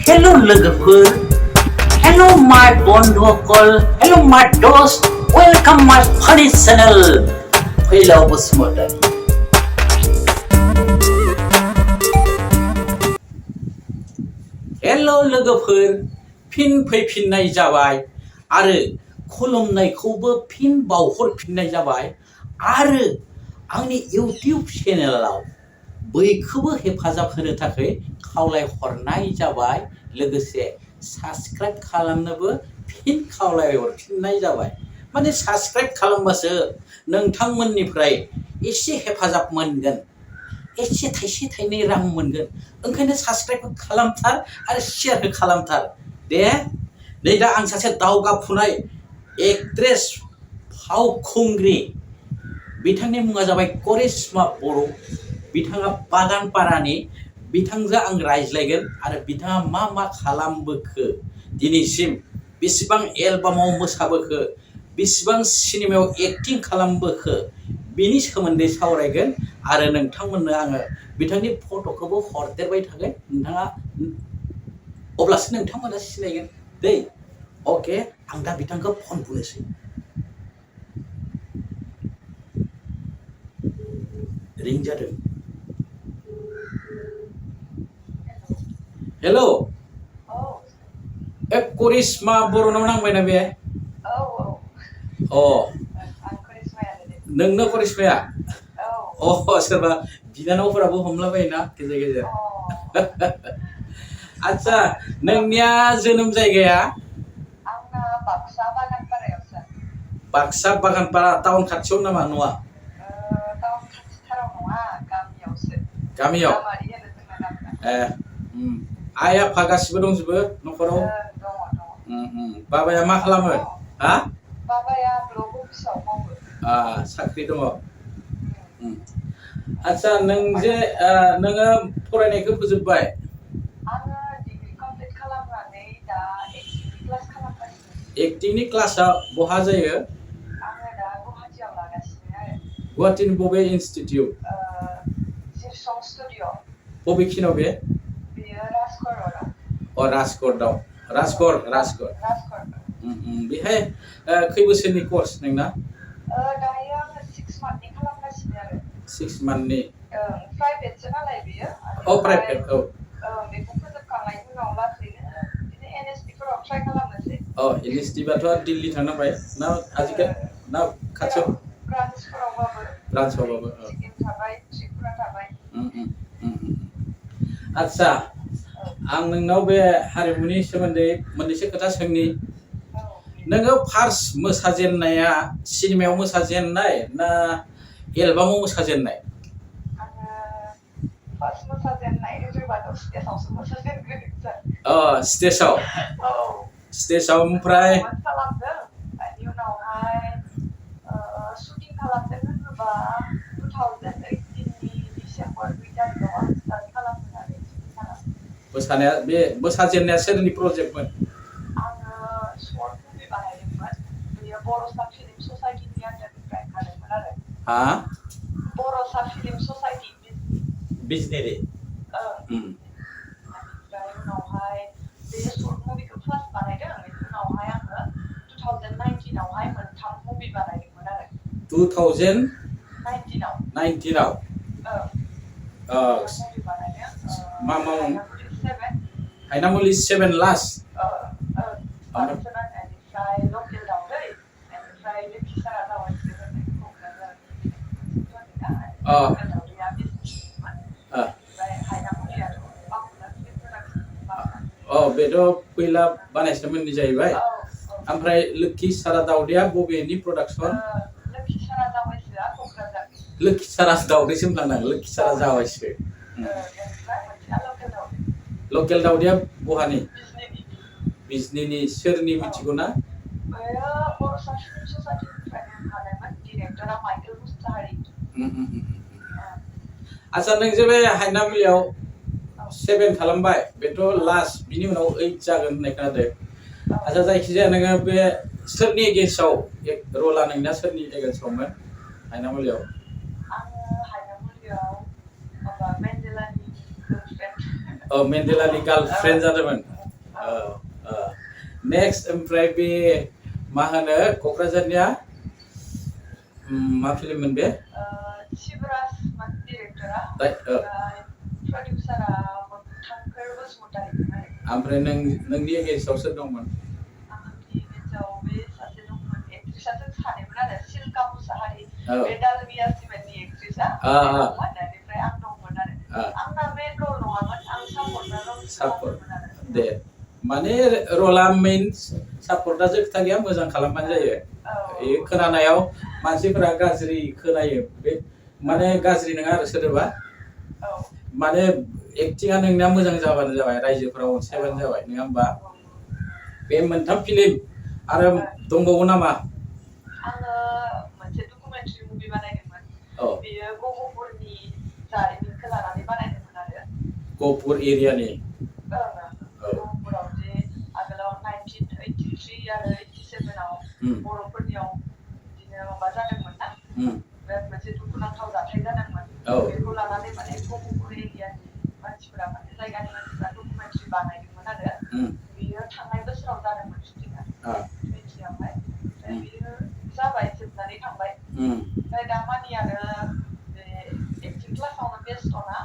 Hello लोगोफोर, Hello my बन्धुफोर, Hello my दोस्त, Welcome my funny channel, Phaylaw Basumatary. Hello लोगोफोर, फिन फैफिननाय जाबाय आरो खुलुमनायखौबो फिन बावहरफिननाय जाबाय आरो आंनि YouTube चेनेलाव बयखौबो हेफाजाब होनो थाखाय खावलायहरनाय जाबाय लोगोसे साबस्क्राइब खालामनोबो फिन खावलायहरफिननाय जाबाय माने साबस्क्राइब खालामबासो नोंथांमोननिफ्राय एसे हेफाजाब मोनगोन एसे थाइसे थाइनै रां मोनगोन ओंखायनो साबस्क्राइब खालामथार आरो शेयार खालामथार दे नै दा आं सासे दावगाफुनाय एक्ट्रेस फावखुंग्रि बिथांनि मुङा जाबाय karishma बर' बिथाङा बागानपारानि बिथांजों आं रायज्लायगोन आरो बिथाङा मा खालामबोखो दिनैसिम बेसेबां एलबामाव मोसाबोखो बेसेबां सिनेमायाव एक्टिं खालामबोखो बिनि सोमोन्दै सावरायगोन आरो नोंथांमोननो आङो बिथांनि फट'खौबो हरदेरबाय थागोन नोंथाङा अब्लासो नोंथांमोना सिनायगोन दै अके आं दा बिथांखौ फन बुनोसै रिं जादों हेलौ ए karishma बर'नाव नांबायना बे नोंनो करिश्माया सोरबा बिनानावफोराबो हमलाबायोना गेजेर गेजेर आच्छा नोंनिया जोनोम जायगाया आंना baksa-baganaparaयावसो baksa-baganapara टाउन खाथियाव नामा न'आ टाउन खाथिथाराव नङा गामियावसो गामियाव गामारि आरो जोंना गामिया आइ आफा गासिबो दंजोबो न'खराव दङ बाबाया मा खालामो हा बाबाया ब्लक अफिसाव मावो साख्रि दङ आच्छा नों जे नोङो फरायनायखौ फोजोबबाय आङो डिग्री कमप्लिट खालामनानै दा एक्टिंनि क्लास खालामगासिनो एक्टिंनि क्लासआ बहा जायो आङो दा गुवाहाटीयाव लागासिनो आरो गुवाहाटीनि बबे इनस्टिट्युट जिरसं स्टुडिअ बबेखिनियाव बे बेयो राजक'टआव राजक'ट बेहाय खै बोसोरनि कर्स नोंना दायो आङो 6 मान्थनि खालामगासिनो आरो 6 मान्थनि प्राइभेटसो नालाय बेयो प्राइभेट बेखौ फोजोबखांनायनि उनाव लासैनो बिदिनो NSD फोराव ट्राइ खालामनोसै NSD बाथ' दिल्ली थांनांबाय ना आजिखालि ना खाथियाव ब्रान्सफोरावबाबो सिक्किम थाबाय त्रिपुरा थाबाय आच्छा आं नोंनाव बे हारिमुनि सोमोन्दै मोननैसो खोथा सोंनि नोङो फार्स्ट मोसाजेननाया सिनेमायाव मोसाजेननाय ना एलबामाव मोसाजेननाय आङो फार्स्ट मोसाजेननाय होनोबाथ' स्टेजआवसो मोसाजेनग्रोदों स्टेजआव ओमफ्राय खालामदों बेनि उनावहाय शुटिं खालामदों होनोबा 2018 नि डिसेम्बर 2 तारिखआव आं स्टार्ट खालामदों आरो मोसानाया बे मोसाजेननाया सोरनि प्रजेक्टमोन आङो शर्ट मुभि बानायदोंमोन बेयो बर'सा फिल्म ससाइटिनि आन्डारनिफ्राय ओंखारदोंमोन आरो बर'सा फिल्म ससाइटि बिजनेरि ओमफ्राय उनावहाय बे शर्ट मुभिखौ फार्स्ट बानायदों बेनि उनावहाय आङो 2019 आवहाय मोनथाम मुभि बानायदोंमोन आरो 2019 आव मुभि बानायदों मा हायनामुलि 7 लास्ट बेनिफ्राय लकेल दावदै बेनिफ्राय लोखि सारा दावैसो क'क्राझार दावदैया बिजनेसमोन ओमफ्राय हायनामुलियाथ' बेथ' फैला बानायसोमोननि जाहैबाय ओमफ्राय लोखि सारा दावदैया बबेनि प्रडाक्सन लोखि सारा दावैसोआ क'क्राझार लोखि सारा दावदैसो होनलांनांगौ लोखि सारा जावायसो लकेल दावदैया बहानि बिजनेनि सोरनि मिथिगौ ना बर'सा फिल्म ससाइटिनिफ्राय ओंखारनायमोन डिरेक्टरा माइकेल मुसाहारि आच्छा नों जे बे हायनामुलियाव 7 खालामबाय बेथ' लास्ट बिनि उनाव 8 जागोन होननाय खोनादों आच्छा जायखिजाया नोङो बे सोरनि एगेन्स्टआव रला नोंना सोरनि एगेन्स्टआवमोन हायनामुलियाव आङो हायनामुलियाव माबा मेन्डेलानि मेन्डेलानि गार्लफ्रेन्ड जादोंमोन नेक्स्ट ओमफ्राय बे मा होनो क'क्राझारनिया मा फिल्ममोन बे शिवराज डिरेक्टरा प्रडिउसारा थांखोर बसुमतारी ओमफ्राय नोंनि एगेन्स्टआव सोर दंमोन आंनि एगेन्स्टआव बे सासे दंमोन एक्ट्रिसआ जों सानैमोन आरो सिल्का मुसाहारि बे दालमिया सिमेन्टनि एक्ट्रिसआ दंमोन बेनिफ्राय आं दंमोन आरो आंना मेन रल नङामोन आं सापर्टार रल खालामदोंमोन आरो दे माने रला मेन सापर्टआ जे खोथा गैया मोजां खालामबानो जायो बे खोनानायाव मानसिफोरा गाज्रि खोनायो बे माने गाज्रि नङा आरो सोदोबा माने एक्टिंआ नोंना मोजां जाबानो जाबाय रायजोफोरा अनसायबानो जाबाय नङा होमबा बे मोनथाम फिल्म आरो दंबावो नामा आङो मोनसे डकुमेन्टारि मुभि बानायदोंमोन बेयो गहपुरनि जारिमिनखौ लानानै बानायदोंमोन आरो गहपुर एरियानि गहपुराव जे आगोलाव 1983 आरो 87 आव बर'फोरनियाव बिदिनो माबा जादोंमोन ना बिराद मोनसे दुखुनांथाव जाथाय जादोंमोन बेखौ लानानै माने गहपुर एरियानि मानसिफोरा माने जायगानि मानसिफोरा डकुमेन्टारि बानायदोंमोन आरो बियो थांनाय बोसोराव जादोंमोन शुटिंआ 20 आवहाय ओमफ्राय बियो जाबाय जोबनानै थांबाय ओमफ्राय दा मानि आरो बे एक्टिं क्लासावनो बेस्ट'ना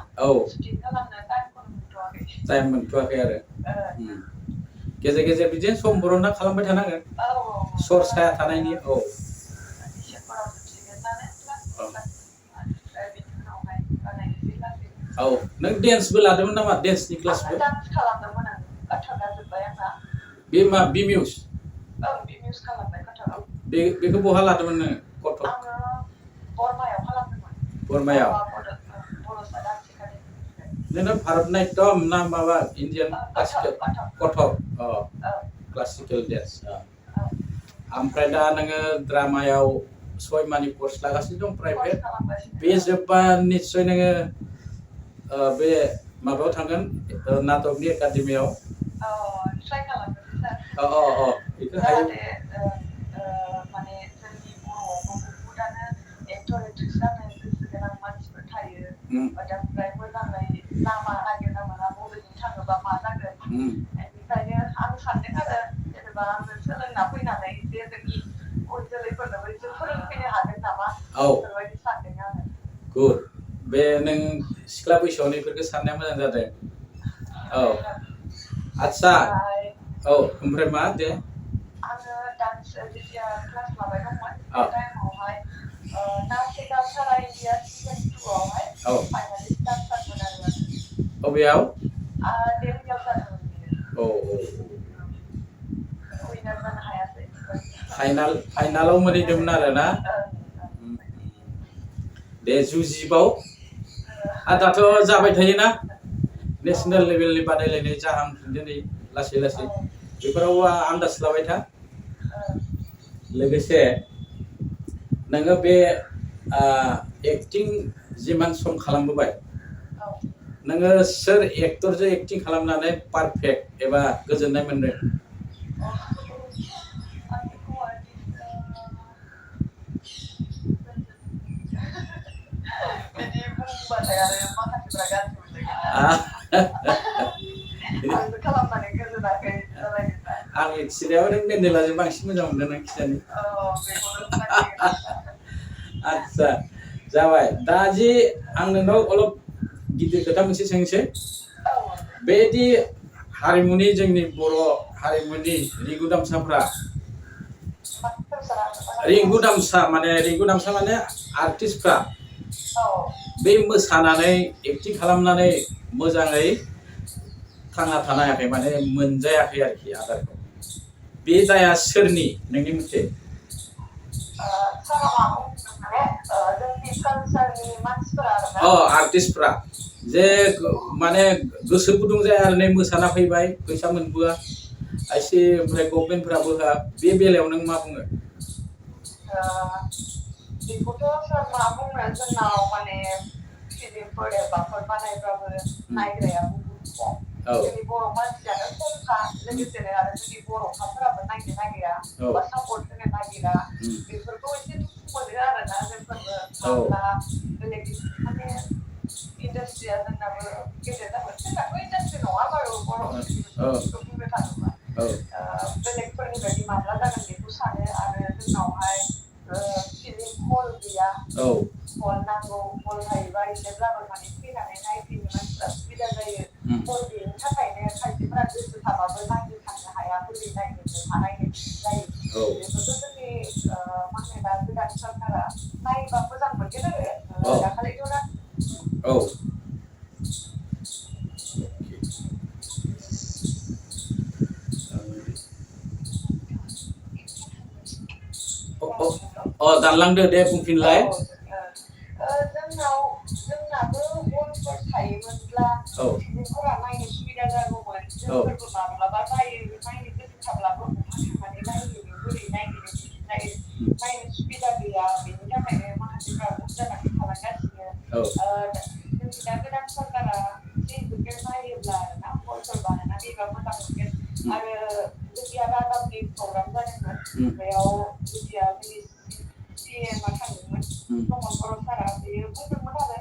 शुटिं खालामनो टाइम मोनथ'वाखै आरो गेजेर गेजेर बिदिनो सम बरनना खालामबाय थानांगोन सरसाया थानायनि नों डेन्सबो लादोंमोन नामा डेन्सनि क्लासबो डान्स खालामदोंमोन आं कथकआ जोब्बाय आंना बे मा बिमिउस बिमिउस खालामबाय कथकआव बेखौ बहा लादोंमोन नों कथक आङो बरमायाव खालामदोंमोन बरमायाव बर'सा डान्स एकाडेमि नोंना भारतनाट्यम ना माबा Indian classical Kathak classical dance ओमफ्राय दा नोङो ड्रामायाव 6 मानि कर्स लागासिनो दं प्राइभेट बे जोब्बा निस्सय नोङो बे माबायाव थांगोन नाटकनि एकाडेमियाव ट्राइ खालामनोसै सार बेखौ हायो माने जोंनि बर'आवबो बहुदानो एक्टर एक्ट्रिस जानो गोसो गोनां मानसिफोर थायो ओमफ्राय मोजाङै लामा नागिरना मोना बबेजों थाङोबा मा जागोन बेनिखायनो आं सानदों आरो जेनेबा आङो सोलोंना फैनानै जे जोंनि उन जोलैफोरनोबो एसे फोरोंफैनो हागोन नामा बेफोरबायदि सानदों आङो गुड बे नों सिख्ला बैसोआव बेफोरखौ साननाया मोजां जादों आच्छा ओमफ्राय मा दे आङो डान्स जेथिया क्लास लाबाय दंमोन बे टाइमावहाय नासिका सारा इन्डिया सिजन 2 आवहाय फाइनालिस्ट डान्सारमोन आरो बबेयाव देल्लीयाव जादोंमोन बियो उइनार जानो हायासै फाइनालाव मोनहैदोंमोन आरो ना दे जुजिबाव दाथ' जाबाय थायोना नेसनेल लेभेलनि बादायलायनाय जाहांफिनदों नै लासै लासै बेफोराव आन्दाज लाबाय था लोगोसे नोङो बे एक्टिं जिमान सम खालामबोबाय नोङो सोर एक्टरजों एक्टिं खालामनानै पारफेक्ट एबा गोजोननाय मोनदों बिदि बुंबाथाय आरो माखासेफ्रा गाज्रि मोनलायगोन आंबो खालामनानै गोजोनाखै आं मिथिनायाव नों मेन्देलाजों बांसिन मोजां मोनदों नों खिजानि आच्छा जाबाय दा जि आं नोंनाव अलप गिदिर खोथा मोनसे सोंसै बेदि हारिमुनि जोंनि बर' हारिमुनि रिंगु दामसाफ्रा रिंगु दामसा माने आर्टिस्टफ्रा बे मोसानानै एक्टिं खालामनानै मोजाङै थांना थानो हायाखै माने मोनजायाखै आरोखि आदारखौ बे दाया सोरनि नोंनि मथे आर्टिस्टफ्रा जे माने गोसो गुदुं जाया आरो मोसाना फैबाय फैसा मोनबोआ एसे ओमफ्राय गभर्नमेन्टफोराबो होआ बे बेलायाव नों मा बुङो बेखौथ' सार मा बुंनो जोंनाव माने फिल्मफोर एबाफोर बानायब्लाबो नायग्राया बहुत खम जोंनि बर' मानसियानो खमखा लोगोसेनो आरो जोंनि बर'खाफोराबो नायनो नागिरा बा सापर्ट होनो नागिरा बेफोरखौ एसे दुखु मोनो आरोना जोंफोरबो माब्ला बेलेग माने इन्डास्ट्रिया जोंनाबो गेदेर जाबाय जोंनाथ' इन्डास्ट्रि नङा बारु बर' बुंनो थाङोब्ला बेलेगफोरनि बायदि माब्ला जागोन बेखौ सानो आरो जोंनावहाय फिलिं हल गैया हल नांगौ हल थायोबा एसेब्लाबो माने फैनानै नायफैनो मानसिफ्रा सुबिदा जायो हल गैयिनि थाखायनो खायसेफोरा गोसो थाबाबो नायनो थांनो हाया बोरै नायनो हानायनो जायो बेफोरखौ जोंनि मा होनो दा गोदान सरकारा नायोबा मोजां मोनगोन आरो दाखालिथ' दा दानलांदो दे बुंफिनलाय जोंनाबो हलफोर थायोमोनब्ला सुबुंफोरा नायनो सुबिदा जागौमोन जोंफोरबो माब्लाबा नायनो गोसो थाब्लाबो बहा थांनानै नायहैनो बोरै नायनो सुबिदा गैया बेनि थाखायनो माखासेफ्रा बुक जानानै थालांगासिनो जोंनि दा गोदान सरकारा एसे इफोरखौ नायोब्ला आरोना हलफोर बानायनानै होयोबा मोजां मोनगोन आरो जेथिया रादाबनि प्रग्राम जादोंमोन बेयाव जेथिया जोंनि CMआ थांदोंमोन प्रमद बर' सारा बेयो बुंदोंमोन आरो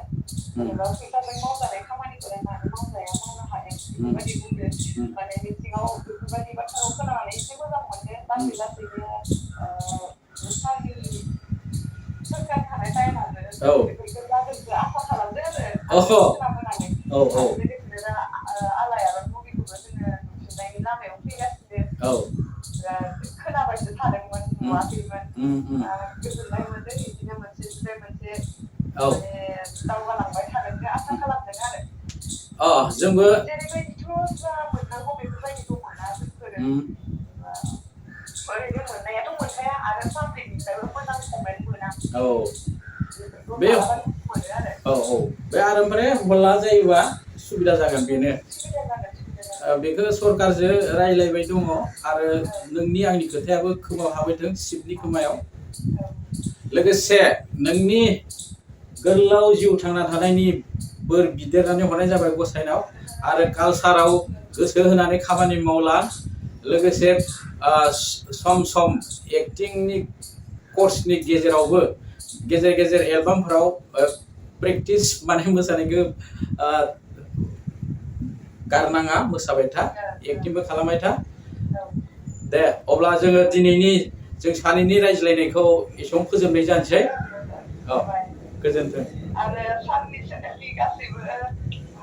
जेनेबा फैसाजों मावजानाय खामानिखौलाय मानो मावजाया मावनो हादों बेफोरबायदि बुंदों माने मिथिङाव बेफोरबायदि बाथ्राखौ खोनानानै एसे मोजां मोनदों लासै लासैनो सारनि सोरखार थानाय टाइमावनो बेफोरखौ जागोनखौ आसा खालामदों आरो खोनाबोनानै लोगोसेनो दा आलायारन मुभिखौबो जोङो नुफिननायनि लामायाव फैगासिनो खोनाबायसो थादोंमोन नुवाखैमोन गोजोननाय मोनदों बिदिनो मोनसे मोनसे माने दावगालांबाय थागोनखौ आसा खालामदों आरो जोंबो जेरैबायदिथ' जा मोननांगौ बेफोरबायदिखौ मोना जोंफोरो ओरैनो मोननायाथ' मोनखाया आरो पाब्लिकनिफ्रायबो मोजां कमेन्ट मोना बे आरो ओमफ्राय हला जायोबा सुबिदा जागोन बेनो बेखौ सरकारजों रायज्लायबाय दङ आरो नोंनि आंनि खोथायाबो खोमायाव हाबैदों शिबनि खोमायाव लोगोसे नोंनि गोलाव जिउ थांना थानायनि बोर बिदेरनानै हरनाय जाबाय गसाइनाव आरो कालसाराव गोसो होनानै खामानि मावलां लोगोसे सम सम एक्टिंनि कर्सनि गेजेरावबो गेजेर गेजेर एलबामफोराव प्रेक्टिस माने मोसानायखौ गारनाङा मोसाबाय था एक्टिंबो खालामबाय था दे अब्ला जोङो दिनैनि जों सानैनि रायज्लायनायखौ एसेयावनो फोजोबनाय जानोसै गोजोन्थों आरो साननि चेनेलनि गासैबो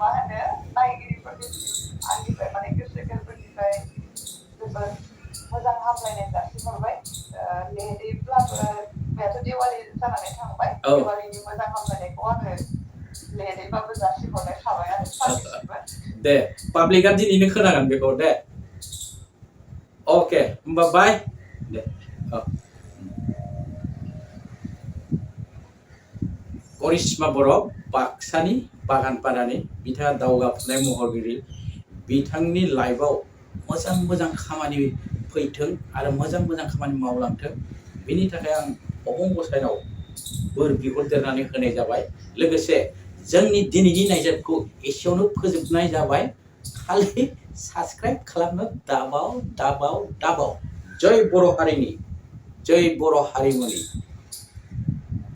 मा होनो नायगिरिफोरनिसिम आंनिफ्राय माने गोसो गोरबोनिफ्राय जोबोद मोजां हामलायनाय जासिहरबाय लेटैब्लाबो बेथ' दिवालि जानानै थांबाय दिवालिनि मोजां हामलायनायखौ आङो लेटैबाबो जासिहरनाय थाबाय आरो साननिसिमबो दे पाब्लिकआ दिनैनो खोनागोन बेखौ दे अके होमबा बाय दे करिश्मा बर' बाक्सानि बागानपारानि बिथाङा दावगाफुनाय महरगिरि बिथांनि लाइफआव मोजां मोजां खामानि फैथों आरो मोजां मोजां खामानि मावलांथों बेनि थाखाय आं अबं गसाइनाव बोर बिहरदेरनानै होनाय जाबाय लोगोसे जोंनि दिनैनि नायजाबखौ एसेयावनो फोजोबनाय जाबाय खालि साबस्क्राइब खालामनो दाबाव जय बर' हारिनि जय बर' हारिमुनि